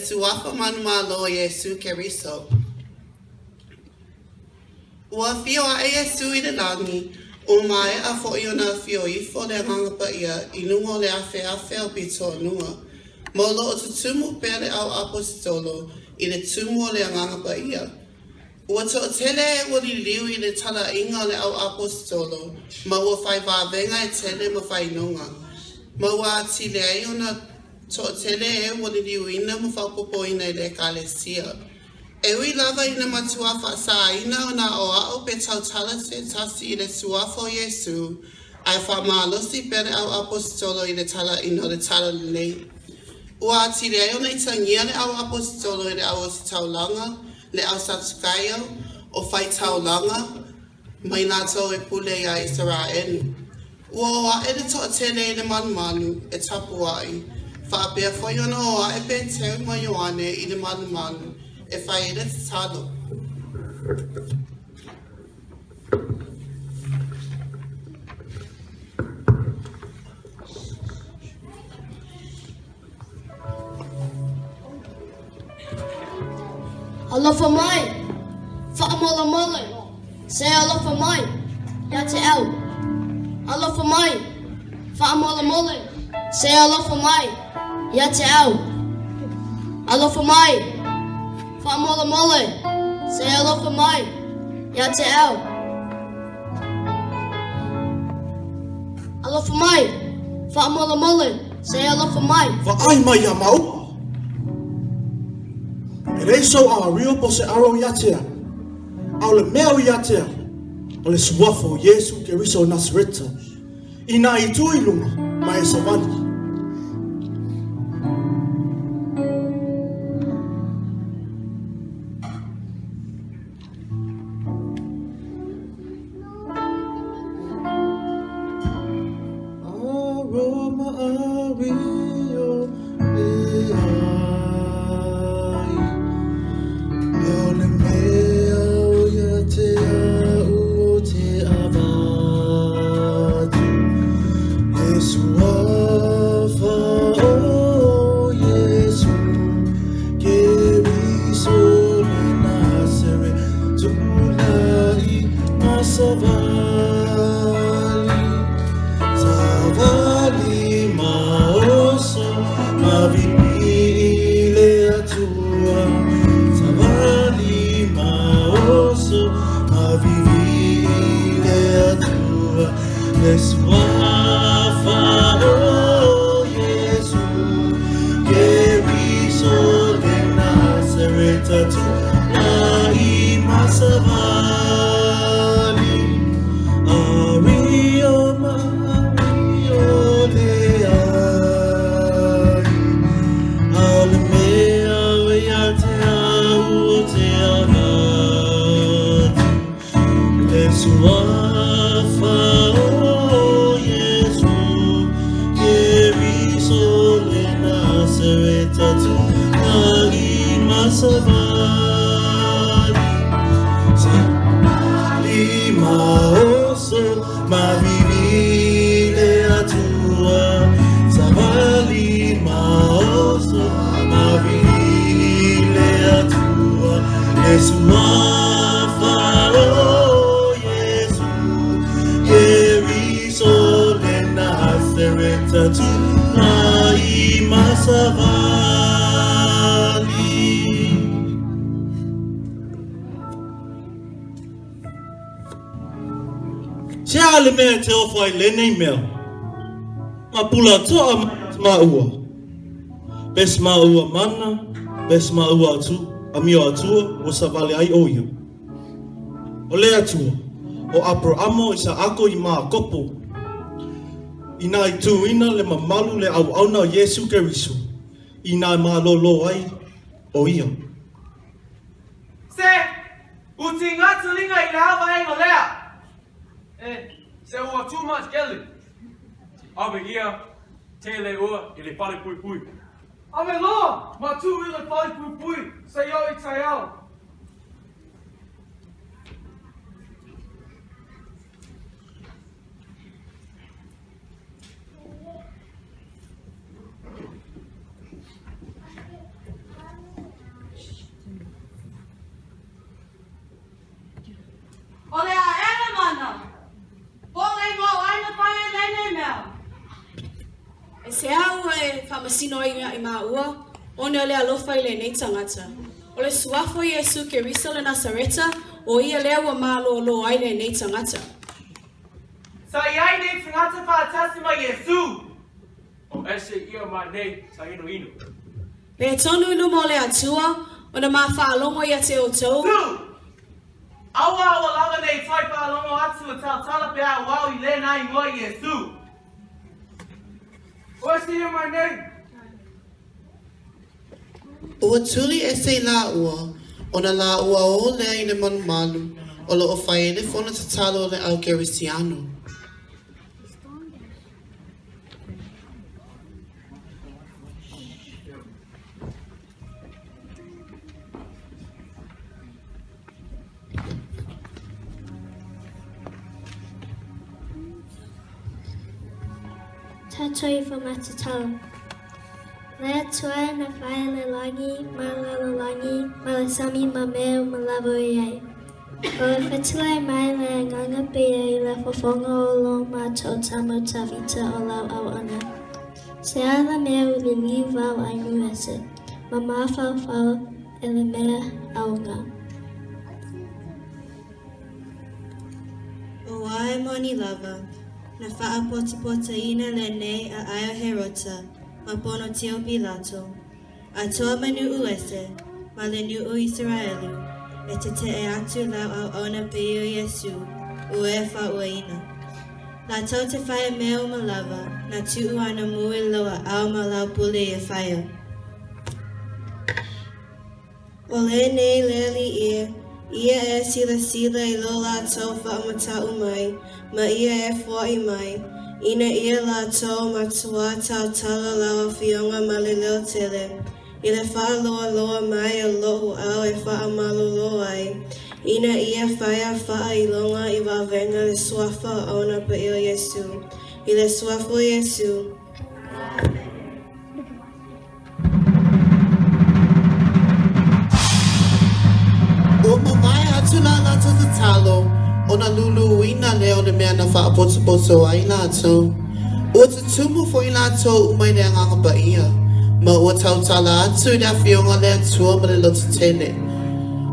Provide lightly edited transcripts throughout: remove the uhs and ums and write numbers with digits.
Suafa manumalo o Iesū Keriso. Ua afio aʻe Iesū i le lagi, ua maea foʻi ona afio ifo le Agaga Paia i luga o le afeafe o pitoonua, ma o lo o tutumu pea le au aposetolo i le tumu o le Agaga Paia. Ua toʻatele e ua liliu i le talaiga o le au aposetolo, ma ua fai vavega e tele ma fainoga, ma ua atili ai ona Toatele e ua liliuina ma faaopoopoina i le Ekalesia. E ui lava ina matuā faasāina ona aʻoaʻo pe tautala se tasi i le Suafa o Iesū, ae faamalosi pea le au aposetolo i le talaiina o le Talalelei. Ua atili ai ona itagia le au aposetolo i le au ositaulaga, le au Satukaio, o faitaulaga, ma i latou e pule iā Isaraelu. Ua o aʻe le toatele i le malumalu e tapuaʻi, faapea foi ona o aʻe Peteu ma Ioane i le malumalu e fai ai le tatalo. Alofa mai, faamolemole, se alofa mai ia te au. Alofa mai, faamolemole, se alofa mai ia te au. Alofa mai, faamolemole, se alofa mai ia te au. Alofa mai, faamolemole, se alofa mai. Vaai mai iā māua. E leai sou ario po o se aro ia te au, a o le mea o ia te au, o le Suafa o Iesu Keriso o Nasareta, inā i tu i luga ma e savali. Se a le mea e te ofo ai lenei mea? Ma pula toa ma ua. Bes ma ua mana, bes ma ua atu, amio atua, ua savale ai o ia. O le Atua, o Aperamo, Isaako i Mākopo, inā i tūina le mamalu le auauna o Iesu Keriso, inā e malōlō ai ʻo ia. Se, uti nga tulinga i le ava e ngolea. E, se ua too much geli. Ave ia, tele ua i le fale puipui. Ave loa, ma tu i le fale puipui, se i o i taeao. faamasino ai ia i maua, ona o le alofa i lenei tagata. O le Suafa o Iesu Keriso le Nasareta, o Ia lea ua malōlō ai lenei tagata. Sa i ai nei tagata faatasi ma Iesu. O ese ia ma nei sa inoino. Le tonu i luma o le Atua, ona ma faalogo ia te outou. Tu! Aua aua lava nei toe faalogo atu o tautala pe a uau i lena ingoa Iesu. O ese ia mai nei. Ua tuli ese i lāua, ona lāua ō lea i le malumalu o lo o fai ai le fono tatalo a le au Kerisiano. Tatou i Whamatatau. Le Atua na whaia le lagi ma le lalolagi ma le sami ma mea uma lava o i ai. O le fetalai mai le Agaga Paia i le fofoga o lo matou tama o Tavita o lau auauna. Se a le mea u liliu vau ai nu ese, ma mafaufau e le mea aoga. O ae moni lava, na faapotapotaina lenei aai o Herota ma Ponotio Pilato, atoa ma nuu ese, ma le nuu o Isaraelu, e tetee atu lau auauna paia o Iesu, ua e faauaina. Latou te faia mea uma lava, na tuu ana mu i lou aao ma lau pule e faia. O lenei le alii, ia e silasila i lo latou faamatau mai, ma ia e foai mai, ina ia latou matuā tautala lau afioga ma le leo tele, i le faaloaloa mai o loʻu ao e faamalolo ai, ina ia faia faailoga i vavega le suafa o Auna Paia o Iesu, i le suafa o Iesu. Ua mavae atu la latou tatalo, ona luluina lea o le mea na faapotopoto ai latou. Ua tutumu foi latou uma i le Agaga Paia, ma ua tautala atu i le Afioga a le Atua ma le loto tele.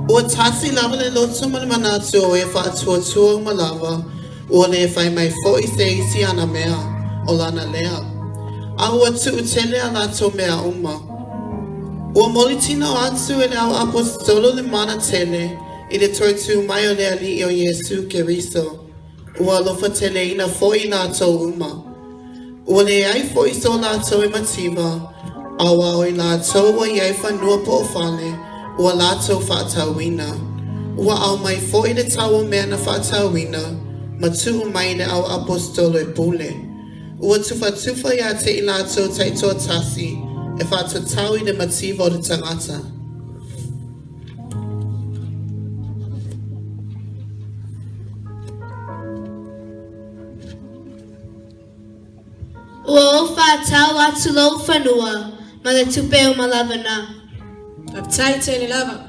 Ua tasi lava le loto ma le manatu o e faatuatua uma lava, ua le fai mai foi se isi ana mea, o lana lea. A ua tuu tele a latou mea uma. Ua molitino atu e le Au Aposetolo le mana tele i le toe tū mai o le Alii o Iesu Keriso. Ua alofa teleina foi i latou uma. Ua leai foi so latou e mativa, aua o i latou ua i ai fanua po o fale, ua latou faatauina. Ua aumai foi le tau o mea na faatauina, ma tuu mai i le Au Aposetolo e pule. Ua tufatufa ia te i latou taitoatasi e faatatau i le mativa o le tagata. Ua ou faatau atu lou fanua ma le tupe uma lava na. Faafetai tele lava.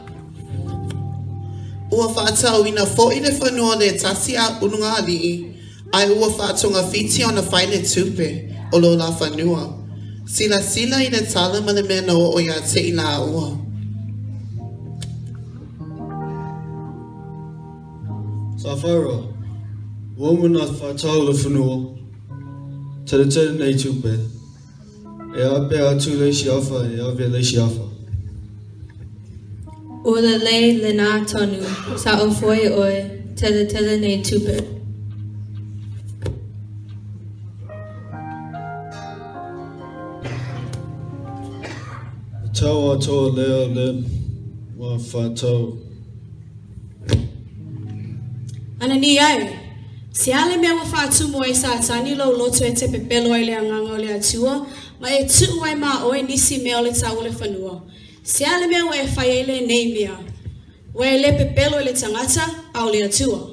Ua faatauina foi le fanua le tasi a Ulugalii, ae ua faatogafiti ona fai le tupe o lo la fanua. Silasila i le tala ma le mea na oo ia te i laua. Sa Pharaoh, Ua uma na faatau le fanua, teletele nei tupe, e ape atu le isi afa e ave le isi afa. Ua lelei lena tonu, sao foi oe, teletele nei tupe. Le tau atoa lea le ua faatau. Anania e, se a le mea ua faatumu ai Satani lou loto e te pepelo ai le Agaga o le Atua, ma e tuu ai ma oe nisi mea o le tau o le fanua? Se a le mea ua e fai ai lenei mea? Ua e le pepelo i le tagata, a o le Atua.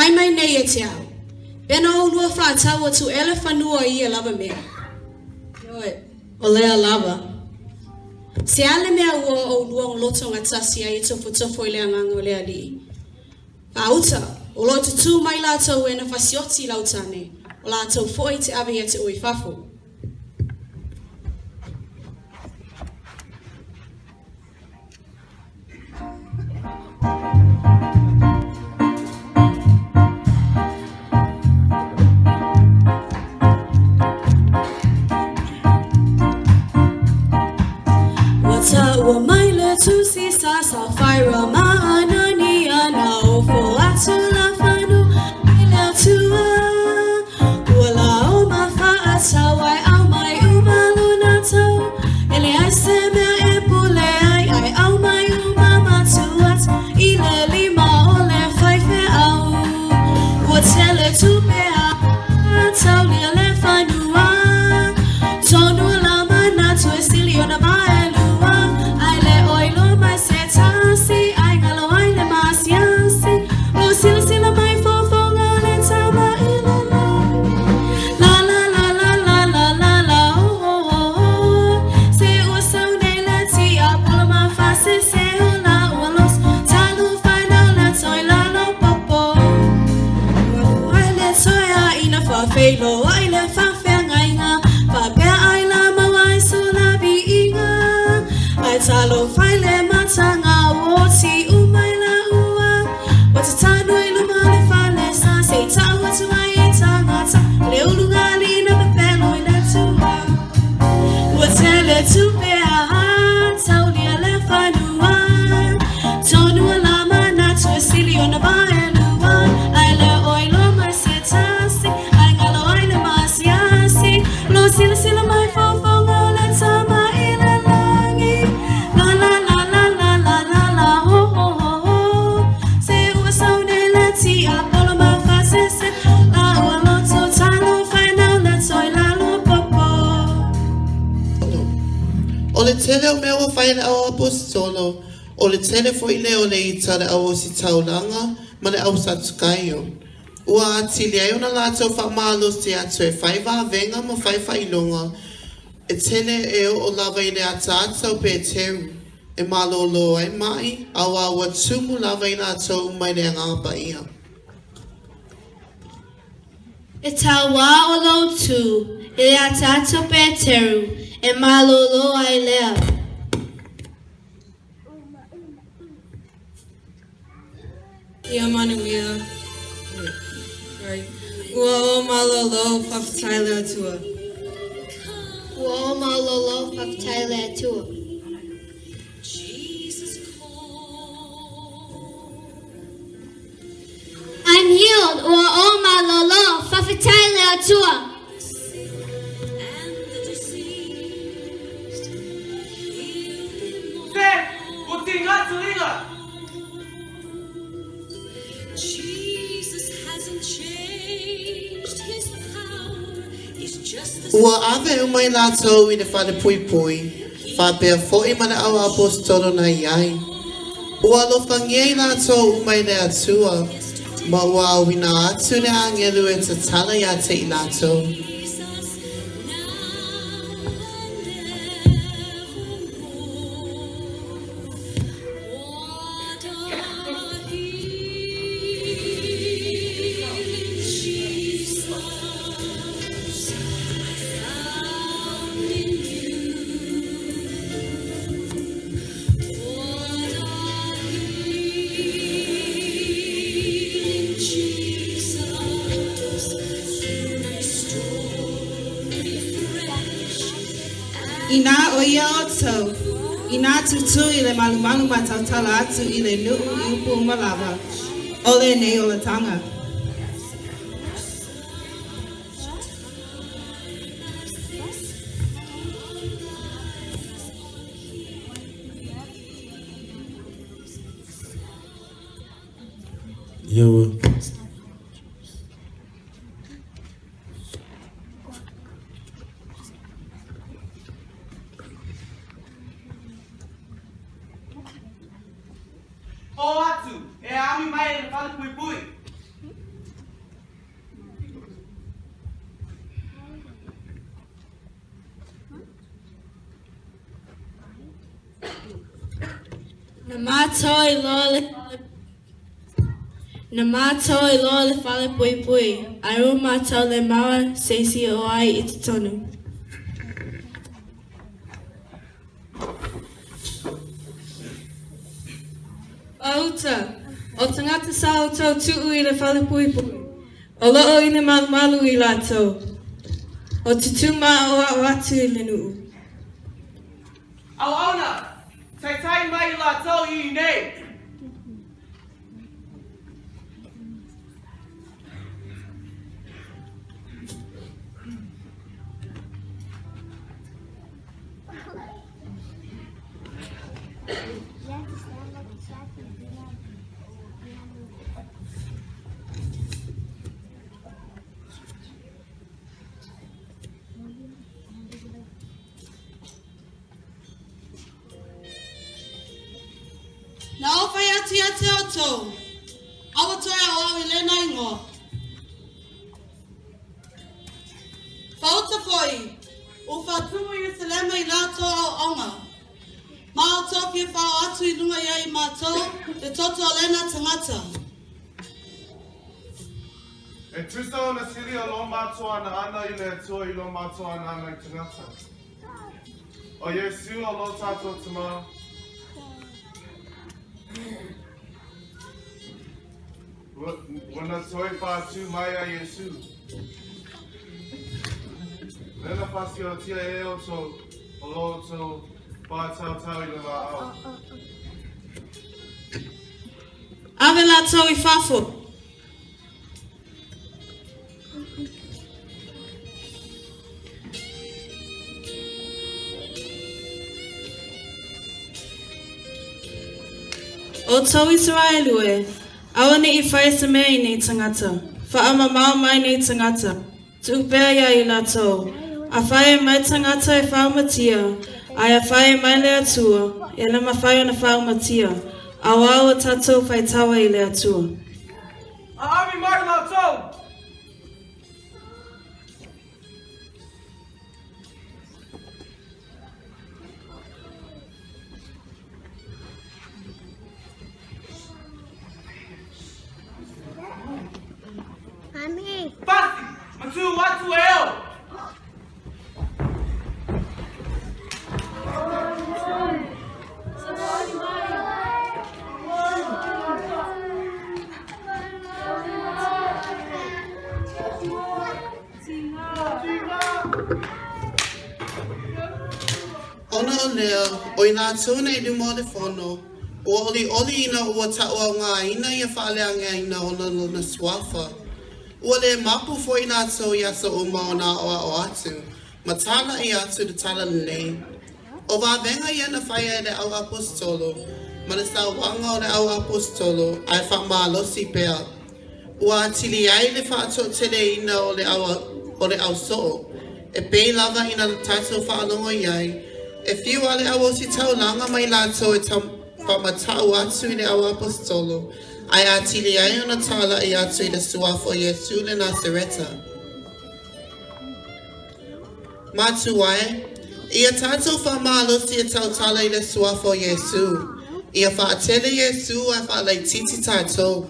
Fai mai nei ia te au, Pe na ʻolua faatau atu ea le fanua i ia lava mea? Ioe, o lea lava. Se a le mea ua ʻolua lotogatasi ai e tofotofo i le Agaga o le Alii? Faauta, o lo o tutū mai latou e na fasioti i lau tane, o latou foi te ave ia te oe i fafo. Ua taua mai le tusi sa Safaira ma Anania na ofo atu la whanu i le Atua. Ua lao ma whaatau ai au mai uma luna tau. E leai se mea e pule ai ai au mai uma matuat i le lima o le faifeau. Ua tele tupe a taulia le fanua. Tonu la manatu e sili ona vaelua. Ai le oi loa mai se tasi, ai ngalo ai le masiasi. Lo silasila mai fofoga o le tama i le lagi. La la la la la la la la oh oh oh oh. Se ua sau nei le tiapola ma fasese o la ua los. Talu whanau le toi lalo popo. Ua ai le toi a ina whawheiloai le whawheangaiga. Whapea ai la maua ai so la viiga. Ai talo whai le matanga o ti umai la ua. Ua te tānu i luma le whale sa se i tau atu ai i tangata. Le ulunga lina pepelo i le tua. Ua tele tupe a taulia le fanua. Tonu la manatu e sili ona vaelua. Ai le oi loa mai se tasi, ai ngalo ai le masiasi. Lo silasila mai fofoga o le tama i le lagi. La la la la la la la la ho ho ho ho. Se ua sau nei le tiapola ma fasese. La ua loto talo whanau le toi lalo popo. O le tele o mea ua fai e le au aposetolo, o le tele foi lea o le ita a le au ositaulaga ma le au Satukaio. Ua atili ai ona latou faamalosi atu e fai vavega ma fai faailoga e tele e oo lava i le ataata o Peteru e malōlō ai maʻi, auā ua tumu lava i latou uma i le Agaga Paia. E tauā o lou tū i le ataata o Peteru e malōlō ai lea. Ia manuia. Sorry. Ua o malolo faafetai le Atua. Ua o malolo faafetai le Atua. I'm healed. Ua o malolo faafetai le Atua. Se, ua tiga tuliga. Ua ave uma i latou i le fale puipui, faapea foi ma le au aposetolo na i ai. Ua alofagia i latou uma e le Atua, ma ua auina atu le agelu e tatala ia te i latou. Inā ʻo ia ʻoutou, inā tutū i le malumalu ma tautala atu i le nuʻu i upu uma lava o lenei olataga. Ia ua. O atu, e ami mai e le fale puipui. Na mātou i loa le Na mātou i loa le fale puipui, ae ua mātou le maua se isi o ai i totonu. Pauta, o tagata sa outou tuu i le fale puipui, o loo i le malumalu i latou, o tutu ma aʻoaʻo atu i le nuu. Auauna, taitai mai i latou i inei. Na ou fai atu ia te outou, aua toe aoao i lena ingoa. Whauta foi, u whatumu Yerusalema i latou aoaoga. Ma outou fia whao atu i lunga ia i matou, te toto o lena tangata. E tusa ona sili o lo matou ana ana i le Atua i lo matou ana ana i tangata. O Iesu o lo tatou Tama. Ua na toe whaatu mai a Iesu. Lena whasiotia e outou o lo outou whaatautau i le laau. Ave latou i fafo. Outou Isaraelu e, aua ne i whai se mea i nei tangata, whaamamao mai nei tangata, tuu pea ia i latou, a whai e mai tangata e whaamatia, ae a whai e mai le Atua, e le mawhai ona whaamatia, auau o tatou whai tawa i le Atua. Aawi mai latou. Pasi, matu atu e o. Ona o lea, o i lātou nei luma o le fono, ua ʻoliʻoli ina ua taʻuaugāina ia faaleagaina ona lona suafa. Ua le mapu foi lātou i aso uma o na aʻoaʻo atu, ma tālaʻi atu le tala lelei. O vavega ia na faia e le au aposetolo, ma le sauaga o le au aposetolo, ae faamalosi pea. Ua atili ai le faatoateleina o le au o le au soo, e pei lava ina tatou faalogo i ai, e fiu a le au ositaulaga mai latou e faamatau atu i le au aposetolo, ae atili ai ona tālaʻi atu i le suafa o Iesu le Nasareta. Matua e, ia tatou faamalosi e tautala i le suafa o Iesu. Ia faatele Iesu ae faalaititi tatou.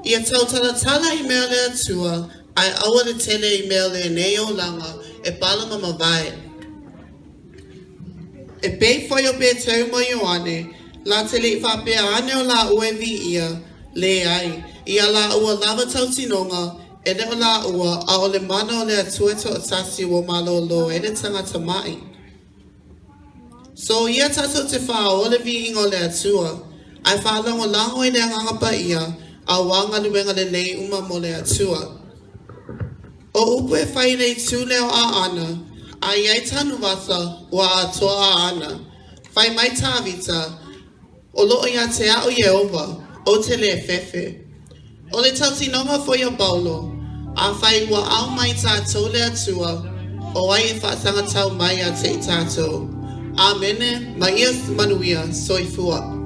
Ia tautalatala i mea le Atua, ae aua le tele i mea lenei olaga e pala ma mavae. E pei foi o Peteru ma Ioane, la te le i faapea ane o lāua e viia, leai, ia lāua lava tautinoga, e le o lāua, a o le mana o le Atua e toatasi ua malōlō ai le tagata maʻi. So ia tatou te whāoa le viiga o le Atua, ae whaalagolago i le Agaga Paia, auā galuega lelei uma mo le Atua. O upu e fai i le itu lea o Aana, a i ai Tanuvasa, ua atoa Aana. Fai mai Tāvita, O loo ia te a'u Ieova, ou te le fefe. O le tautinoga foi a Paulo, Afai ua ao mai tatou le Atua, o ai e faasagatau mai ia te i tatou. Amene, ma ia manuia, soifua.